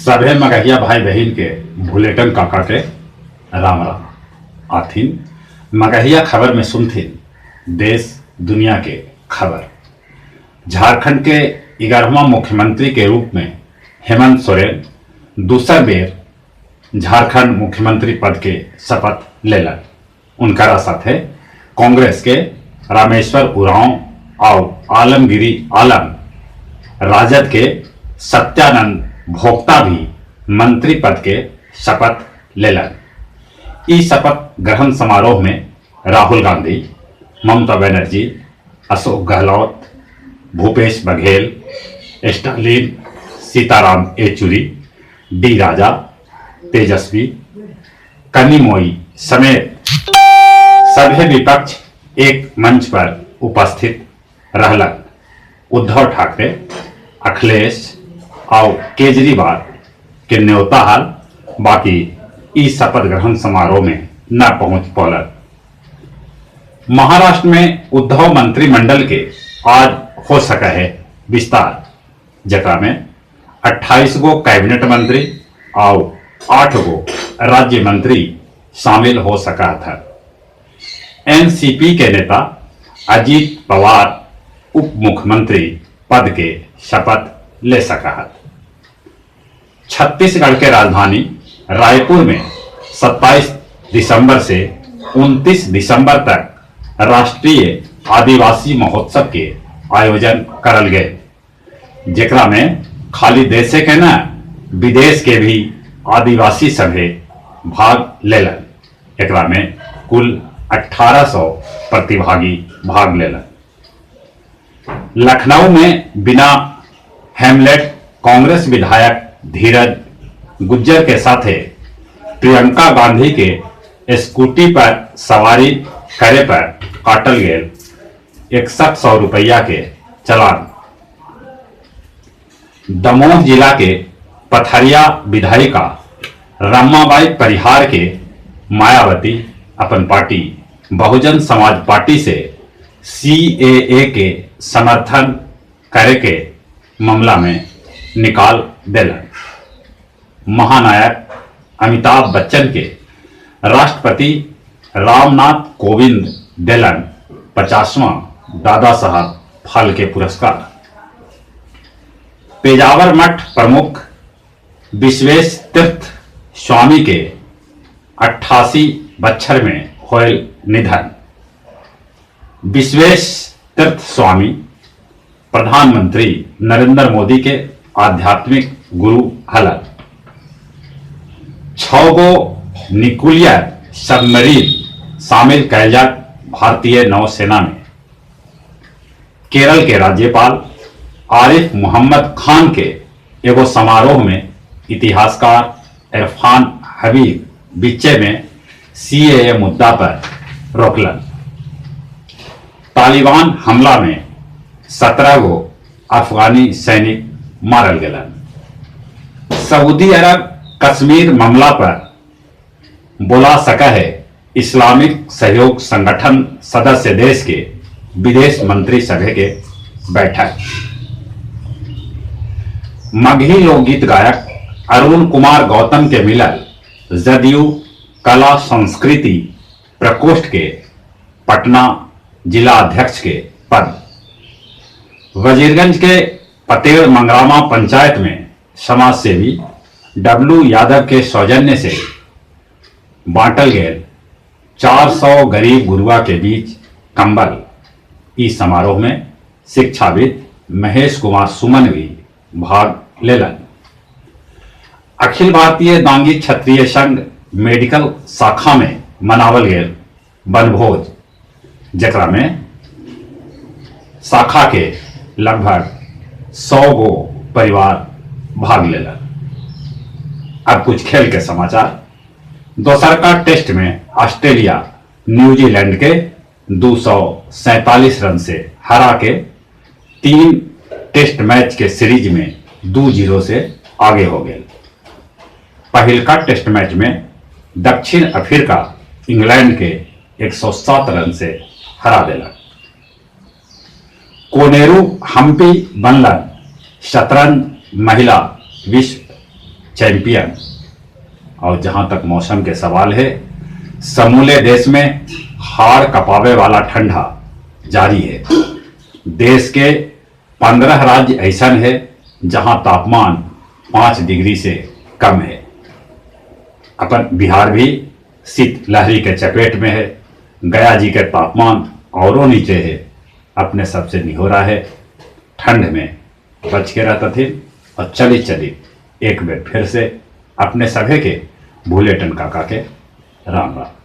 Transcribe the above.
सभे मगहिया भाई बहिन के भुलेटन काका के राम राम। आथिन मगहिया खबर में सुनथिन देश दुनिया के खबर। झारखंड के 11वां मुख्यमंत्री के रूप में हेमंत सोरेन दूसर बेर झारखंड मुख्यमंत्री पद के शपथ लेलन। उनकरा साथे कांग्रेस के रामेश्वर उरांव आउ आलमगिरी आलम, राजद के सत्यानंद भोक्ता भी मंत्री पद के शपथ लेलन। ई शपथ ग्रहण समारोह में राहुल गांधी, ममता बनर्जी, अशोक गहलोत, भूपेश बघेल, स्टालिन, सीताराम येचुरी, डी राजा, तेजस्वी, कनिमोई समेत सभे विपक्ष एक मंच पर उपस्थित रहलन। उद्धव ठाकरे, अखिलेश आउ केजरीवाल के न्योता हल, बाकी ई शपथ ग्रहण समारोह में न पहुंच पौलन। महाराष्ट्र में उद्धव मंत्रिमंडल के आज हो सका है विस्तार, जकरा में 28 गो कैबिनेट मंत्री आउ 8 गो राज्य मंत्री शामिल हो सका था। एनसीपी के नेता अजीत पवार उप मुख्यमंत्री पद के शपथ ले सका है। छत्तीसगढ़ के राजधानी रायपुर में 27 दिसंबर से 29 दिसंबर तक राष्ट्रीय आदिवासी महोत्सव के आयोजन करल गए, जेकरा में खाली देशे के न विदेश के भी आदिवासी सभे भाग लेलन। एकरा में कुल 1800 प्रतिभागी भाग लेलन। लखनऊ में बिना हेमलेट कांग्रेस विधायक धीरज गुज्जर के साथे प्रियंका गांधी के स्कूटी पर सवारी करे पर काटल गेल 6100 रुपया के चलान। दमोह जिला के पथरिया विधायिका रमाबाई परिहार के मायावती अपन पार्टी बहुजन समाज पार्टी से सीएए के समर्थन करे के मामला में निकाल देलन। महानायक अमिताभ बच्चन के राष्ट्रपति रामनाथ कोविंद देलन 50वां दादा साहब फाल्के पुरस्कार। पेजावर मठ प्रमुख विश्वेश तीर्थ स्वामी के 88 बच्छर में होयल निधन। विश्वेश तीर्थ स्वामी प्रधानमंत्री नरेंद्र मोदी के आध्यात्मिक गुरु हलन। 6 गो न्यूक्लियर सबमरीन शामिल कैल जात भारतीय नौसेना में। केरल के राज्यपाल आरिफ मोहम्मद खान के एगो समारोह में इतिहासकार इरफान हबीब बीचे में सीएए मुद्दा पर रोकलन। तालिबान हमला में 17 गो अफगानी सैनिक मारल गेलन। सऊदी अरब कश्मीर मामला पर बोला सका है इस्लामिक सहयोग संगठन सदस्य देश के विदेश मंत्री सभा के बैठक। मगही लोकगीत गायक अरुण कुमार गौतम के मिलल जदयू कला संस्कृति प्रकोष्ठ के पटना जिला अध्यक्ष के पद। वजीरगंज के पतेड़ मंगरामा पंचायत में समाज सेवी डब्लू यादव के सौजन्य से बांटल गए 400 गरीब गुरुआ के बीच कंबल। इस समारोह में शिक्षाविद महेश कुमार सुमन भी भाग लेलन। अखिल भारतीय दांगी क्षत्रिय संघ मेडिकल शाखा में मनावल गेल वनभोज, जकरा में शाखा के लगभग 100 गो परिवार भाग लेलन। अब कुछ खेल के समाचार। दोसरका टेस्ट में ऑस्ट्रेलिया न्यूजीलैंड के 247 रन से हरा के 3 टेस्ट मैच के सीरीज में 2-0 से आगे हो गए। पहिलका टेस्ट मैच में दक्षिण अफ्रीका इंग्लैंड के 107 रन से हरा देलक। कोनेरू हम्पी बनलन शतरंज महिला विश्व चैंपियन। और जहां तक मौसम के सवाल है, समूले देश में हाड़ कपावे वाला ठंडा जारी है। देश के 15 राज्य ऐसा है जहां तापमान 5 डिग्री से कम है। अपन बिहार भी शीत लहरी के चपेट में है। गया जी के तापमान औरों नीचे है। अपने सबसे निहोरा है, ठंड में बच के रहता थे और चली चली एक बार फिर से अपने सभे के भूलेटन काका के राम राम।